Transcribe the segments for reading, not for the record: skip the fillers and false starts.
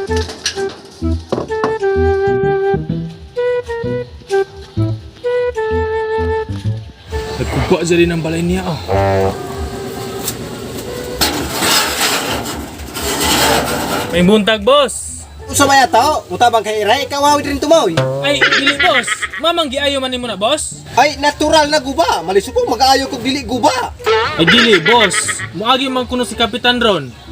Nagkuba dyan din ang balay niya oh. May buntag, boss. Usa may tao, mutabang kay Iray, kawawi din tumaw. Ay, dili boss. Mamang giayo man nimo na, boss. Ay, natural na guba. Maliso ko, mag-aayo kog dili guba. Ay dili, boss. Muagi man kuno si Kapitan ron.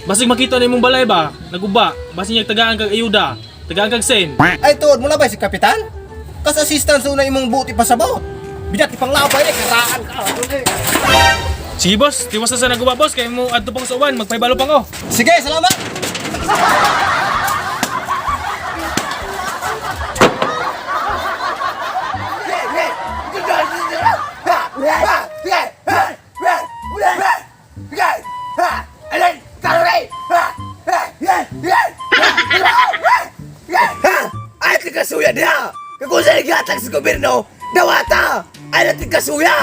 Basig makita na imong balay ba? Naguba. Basig niya tagaan kag ayuda. Tagaan kag sen. Ay, tuod mo labay si Kapitan? Kas assistant sa una imong buti pasabot. Bidat ipanglabay eh, karaan ka. Sige boss, tiwas na sa naguba boss kay mo adto pang sa uwan, magpahibalo pa ko. Sige, salamat! Ay, tigasuya niya! Kung sa naghatag sa gobyerno, dawata! Ay, tigasuya!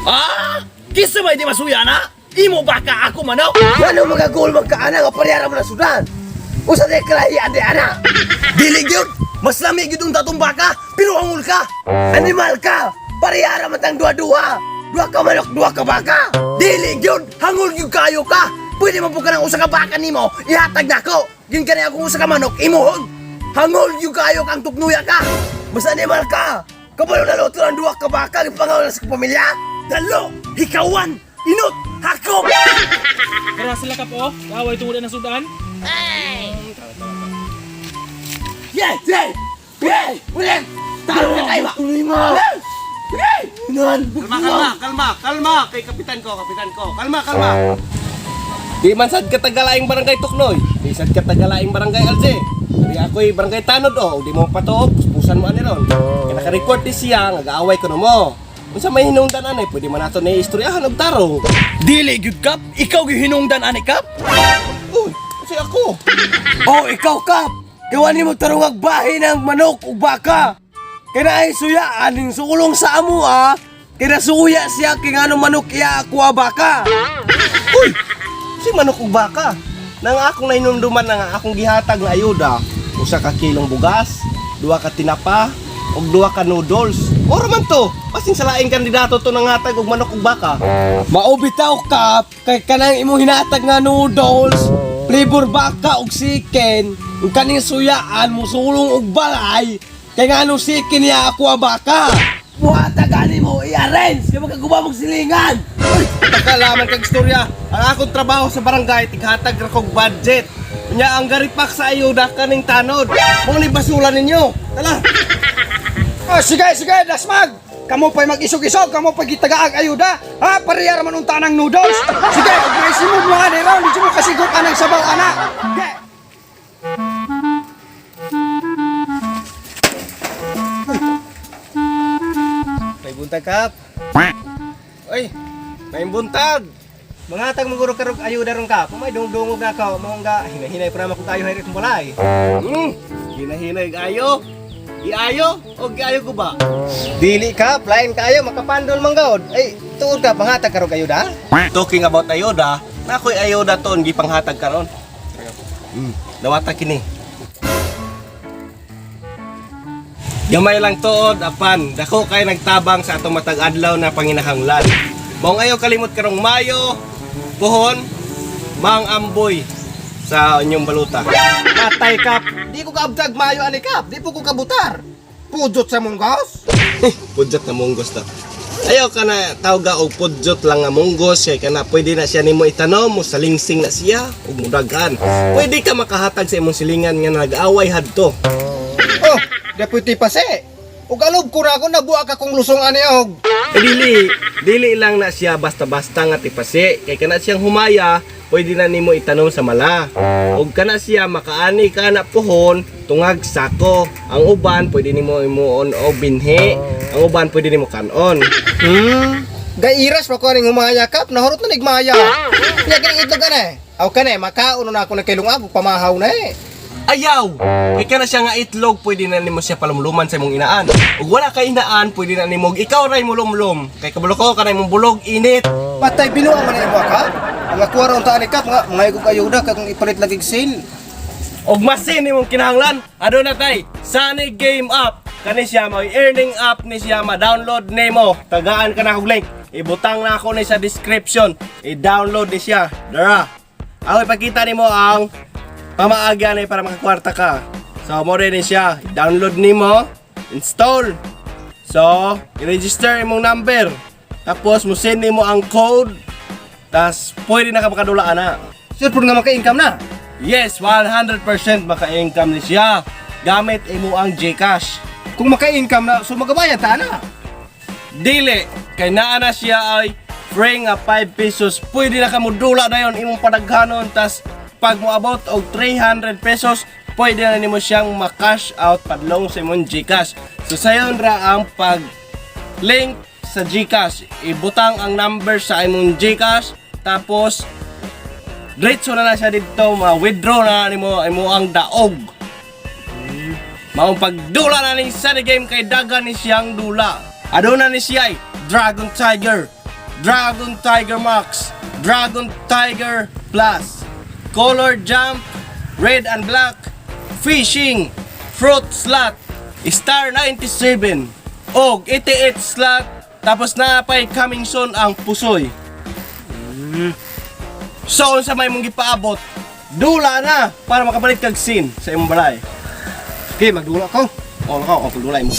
Ah! Kisa may di masuya na? Imo baka ako manok? Ano mga goal magkaana nga parehara mo na sudan? Usa di kalahian di ana! Dili gyud! Mas lami gyud ang tatong baka, pero angul ka! Animal ka! Parehara man tang duha-duha! Duha ka manok, duha ka baka! Dili gyud! Hangol gyud kayo ka! Pwede man po ka ng usa ka baka nimo, ihatag nako. Gin kani akong usa ka manok, imuhon. Hangol gyud kayo kang tuknuya ka. Mas animal ka! Kabalo na luto ng duha ka baka, gipangaw na sa pamilya! Dalo, hikawan, inot, hakop. Pero sila ka po, away tungod na sudan. Yeah! Yeah! Yeah! Ulit! Talo na kayo ba? Yeah! Nan! Kalma, kalma, kalma, kalma kay kapitan ko, kapitan ko. Kalma, kalma. Di man sad katagalaing barangay Tuknoy. Di sad katagalaing barangay Alje. Di ako'y barangay Tanod oh, di mo patuo, puspusan mo ani ron. Kay naka-record di siya, nga gaaway ko no mo. Unsa may hinungdan anay, pwede man nato ni istoryahan og tarong. Dili gyud kap, ikaw gyud hinungdan ani kap. Uy, unsay ako? Oh, ikaw kap! Gawa nimo tarungag bahin ng manok ug baka. Kay naay suya aning sulong sa amo ah. Kay nasuya siya kay ngano manok iya ako ah, baka. Uy, si manok ug baka. Nang akong nahinumduman na nga akong gihatag nga ayuda, usa ka kilong bugas, duha ka tinapa, ug duha ka noodles. Oro man to. Basing sa laing kandidato to nanghatag og manok ug baka. Mao bitaw kap kay kanang imong hinatag nga noodles, flavor baka ug chicken, ug kaning suyaan mo sulong og balay kay ngano chicken iya ako ah, baka. Buhata gani mo i-arrange kay magkaguba mong silingan. Uy, takalaman kag istorya. Ang akong trabaho sa barangay tighatag ra kog budget. Unya ang garipak sa ayuda kaning tanod. Mo ni basula ninyo. Tala. Oh, sige, sige, dasmag! Kamu pa'y mag-isog-isog, kamu pa'y gitagaag ayuda. Ha, parehara man unta ng noodles. Sige, ug may simog mga nero, hindi mo kasigot anang sabaw, ana. Sige. May buntag kap. Oy, may buntag. Mangatag maguro karog ayuda ron ka. Pumay dungdungog na ka, mo nga hinahinay pa naman kung tayo hirit mo balay. Hinahinay ayo. Iayo o giayo ko ba? Dili ka, lain kayo makapandol man gaud. Ay, tuod ka pangatag karog ayuda? Talking about ayuda, na ako'y ayuda ton gipanghatag karon. Dawata kini. Gamay lang tuod apan dako kay nagtabang sa atong matag adlaw na panginahanglan. Mao ngayo kalimot karong Mayo, puhon, mang amboy sa inyong baluta. Patay kap. Di ko kaabtag maayo ani kap. Di po ko kabutar. Pudot sa munggos. Pudyot na munggos to. Ayaw ka na tawga og pudyot lang nga munggos kay kana pwede na siya nimo itanom mo salingsing na siya ug mudagan. Pwede ka makahatag sa imong silingan nga nag-away hadto. Oh, deputy pase. Ug alob ko ra ako nabuak akong lusong ani og. Eh, dili, dili lang na siya basta-basta nga tipasi kay kana siyang humaya pwede na nimo itanom sa mala. Ug kana siya makaani ka na puhon tungag sako. Ang uban pwede nimo imuon og binhi. Ang uban pwede nimo kanon. Gairas pa ko aning humaya kap, nahurot na nigmaya. Nya kining itlog ane. Aw kane makaon na ako nagkailungag ug pamahaw na eh. Ayaw! Kay kana siya nga itlog, pwede na nimo siya palumluman sa imong inaan. Ug wala kay inaan, pwede na nimo ikaw ray mulumlum. Kay kabalo ko kanay imong bulog init. Patay binuang man imo ka. Ang ako ra unta ani kap nga mga igog ayuda kag kung ipalit lagi sale. Og masin imong kinahanglan, aduna tay Sunny Game app. Kani siya may earning app ni siya, ma-download nimo. Tagaan ka na og link. Ibutang na ako ni sa description. I-download ni siya. Dara. Ako ipakita nimo ang pamaagi ani para makakwarta ka. So mo rin ni siya, download nimo, install. So, i-register imong number. Tapos mo send nimo ang code. Tas pwede na ka makadula ana. Sure pud nga maka-income na. Yes, 100% maka-income ni siya. Gamit imo ang GCash. Kung maka-income na, so magabayad ta na. Dili, kay naa na siya ay free nga 5 pesos. Pwede na ka modula dayon imong padaghanon, tas pag moabot og 300 pesos, pwede na nimo siyang ma-cash out padlong sa imong GCash. So sayon ra ang pag link sa GCash. Ibutang ang number sa imong GCash, tapos diretso na na siya didto, ma-withdraw na nimo imo ang daog. Maong pagdula na ni sa game kay dagan ni siyang dula. Aduna ni siya ay Dragon Tiger, Dragon Tiger Max, Dragon Tiger Plus, Color Jump, Red and Black, Fishing, Fruit Slot, Star 97, og 88 slot, tapos na pa'y coming soon ang pusoy. So, unsa may mong gipaabot, dula na para makapalit kag sin sa imong balay. Okay, magdula ko. Oh, nakaw, oh, pagdulay mo.